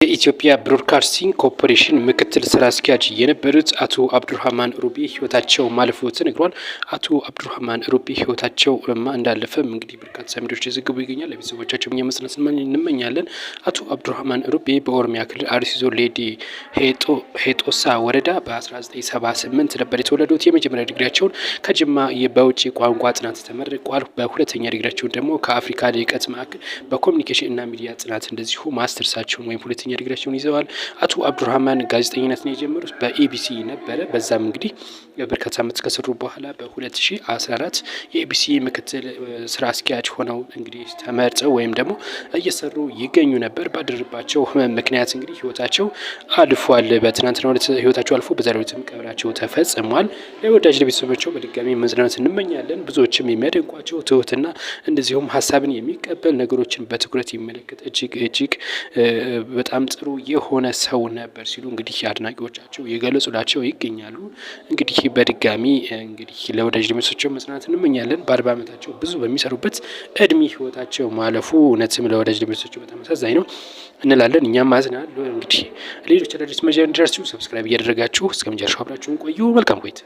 የኢትዮጵያ ብሮድካስቲንግ ኮርፖሬሽን ምክትል ስራ አስኪያጅ የነበሩት አቶ አብዱራህማን ሩቢ ህይወታቸው ማለፉ ተነግሯል። አቶ አብዱራህማን ሩቢ ህይወታቸው እንዳለፈም እንግዲህ በርካታ ሚዲያዎች የዘገቡ ይገኛል። ለቤተሰቦቻቸው እኛ መጽናናትን እንመኛለን። አቶ አብዱራህማን ሩቢ በኦሮሚያ ክልል አርሲ ዞን ሌዲ ሄጦሳ ወረዳ በ1978 ነበር የተወለዱት። የመጀመሪያ ዲግሪያቸውን ከጅማ በውጭ ቋንቋ ጥናት ተመርቋል። በሁለተኛ ዲግሪያቸውን ደግሞ ከአፍሪካ ልህቀት ማዕከል በኮሚኒኬሽን እና ሚዲያ ጥናት እንደዚሁ ማስተርሳቸውን ወይም ሁለተኛ ዲግሪያቸውን ይዘዋል። አቶ አብዱራህማን ጋዜጠኝነትን የጀመሩት በኢቢሲ ነበረ። በዛም እንግዲህ በርካታ ዓመት ከሰሩ በኋላ በ2014 የኢቢሲ ምክትል ስራ አስኪያጅ ሆነው እንግዲህ ተመርጠው ወይም ደግሞ እየሰሩ ይገኙ ነበር። ባደረባቸው ህመም ምክንያት እንግዲህ ህይወታቸው አልፏል። በትናንትናው ዕለት ህይወታቸው አልፎ በዛሬው ዕለትም ቀብራቸው ተፈጽሟል። ለወዳጅ ለቤተሰቦቻቸው በድጋሚ መጽናናት እንመኛለን። ብዙዎችም የሚያደንቋቸው ትሁትና እንደዚሁም ሀሳብን የሚቀበል፣ ነገሮችን በትኩረት የሚመለከት፣ እጅግ እጅግ በጣም ጥሩ የሆነ ሰው ነበር ሲሉ እንግዲህ አድናቂዎቻቸው የገለጹላቸው ይገኛሉ። እንግዲህ በድጋሚ እንግዲህ ለወዳጅ ለቤተሰቦቻቸው መጽናናት እንመኛለን። በ40 ዓመታቸው ብዙ በሚሰሩበት እድሜ ህይወታቸው ማለፉ እውነትም ለወዳጅ ለቤተሰቦቻቸው በጣም አሳዛኝ ነው እንላለን። እኛም አዝናል። እንግዲህ ሌሎች አዳዲስ መረጃ እንዲደርሱ subscribe እያደረጋችሁ እስከ መጨረሻው አብራችሁን ቆዩ። መልካም ቆይታ።